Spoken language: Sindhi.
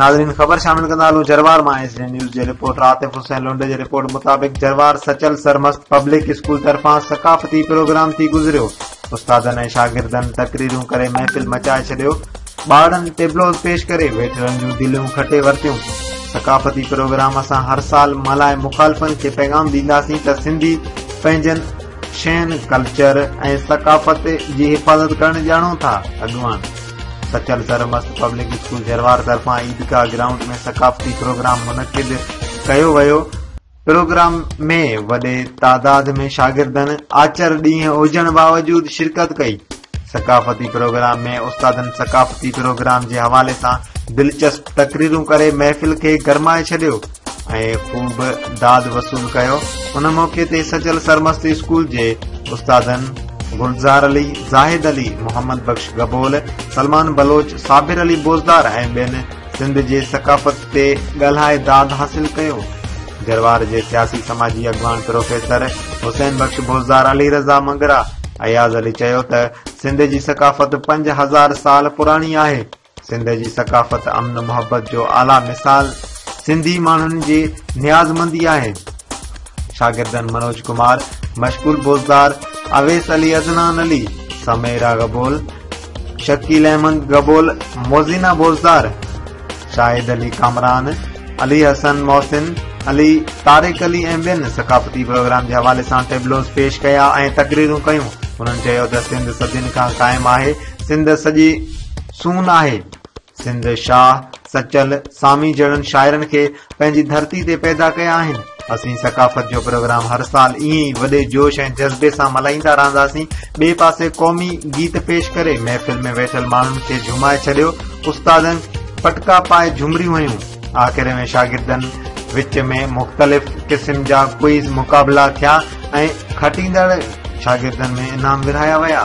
ناظرين خبر شامل ڪندا هلون جروار مان ايس ڊي نيوز جي رپورٽر عاطف حسين لنڊ جي رپورٽ مطابق جروار سچل سرمست پبلڪ اسڪول طرفان ثقافتي پروگرام ٿي گذريو. استادن ۽ شاگردن تقريرون ڪري محفل مچائي ڇڏيو. ٻارڙن ٽيبلوز پيش ڪري ويٺلن جون دليون کٽي ورتيون. ثقافتي پروگرام اسان هر سال ملهائي مخالفن کي پيغام ڏينداسين ته سنڌي پنهنجن شين، ڪلچر ۽ ثقافت جي حفاظت ڪرڻ ڄاڻون ٿا، اڳواڻ. سچل سرمست پبلڪ اسڪول جروار طرفان عيدگاهه گرائونڊ ۾ ثقافتي پروگرام منعقد ڪيو ويو. پروگرام ۾ وڏي تعداد ۾ شاگردن آچر ڏينهن هجڻ باوجود شرڪت ڪئي. ثقافتي پروگرام ۾ استادن ثقافتي پروگرام جي حوالي سان دلچسپ تقريرون ڪري محفل کي گرمائي ڇڏيو ۽ خوب داد وصول ڪيو. ان موقعي تي سچل سرمست اسڪول جي استادن گلزار علي، زاهد علي، محمد بخش گبول، سلمان بلوچ، صابر علي بوزدار ۽ ٻين سنڌ جي ثقافت تي ڳالهائي داد حاصل ڪيو. جروار جي سياسي سماجي اڳواڻ پروفيسر حسين بخش بوزدار، علي رضا منگرا، اياز علي چيو ته سنڌ جي ثقافت 5000 سال پراڻي آهي. سنڌ جي ثقافت امن محبت جو اعليٰ مثال سنڌي ماڻهن جي نيازمندي آهي. شاگردن منوج ڪمار، مشغول بوزدار، اويس علي عدنان علي، سميرا گبول، شڪيل احمد گبول، موزينا بوزدار، شاهد علي ڪامران، علي حسن محسن علي، طارق علي ۽ ٻين ثقافتي پروگرام جي حوالي سان ٽيبلوز پيش ڪيا ۽ تقريرون ڪيون. هنن چيو ته سنڌ صدين کان قائم آهي، سنڌ سڄي سون آهي. سنڌ شاهه، سچل، سامي جهڙن شاعرن کي پنهنجي ڌرتي تي پيدا ڪيا آهن. اسين ثقافت جو پروگرام هر سال ائين ئي وڏي جوش ۽ جذبي سان ملهائيندا رهنداسين. ٻئي پاسي قومي گيت پيش ڪري محفل ۾ ويٺل ماڻهن کي جهومائي ڇڏيو. استادن پٽڪا پائي جهمريون هنيون. آخر ۾ شاگردن وچ ۾ مختلف قسم جا ڪوئز مقابلا ٿيا ۽ کٽيندڙ شاگردن ۾ انعام ورهايا ويا.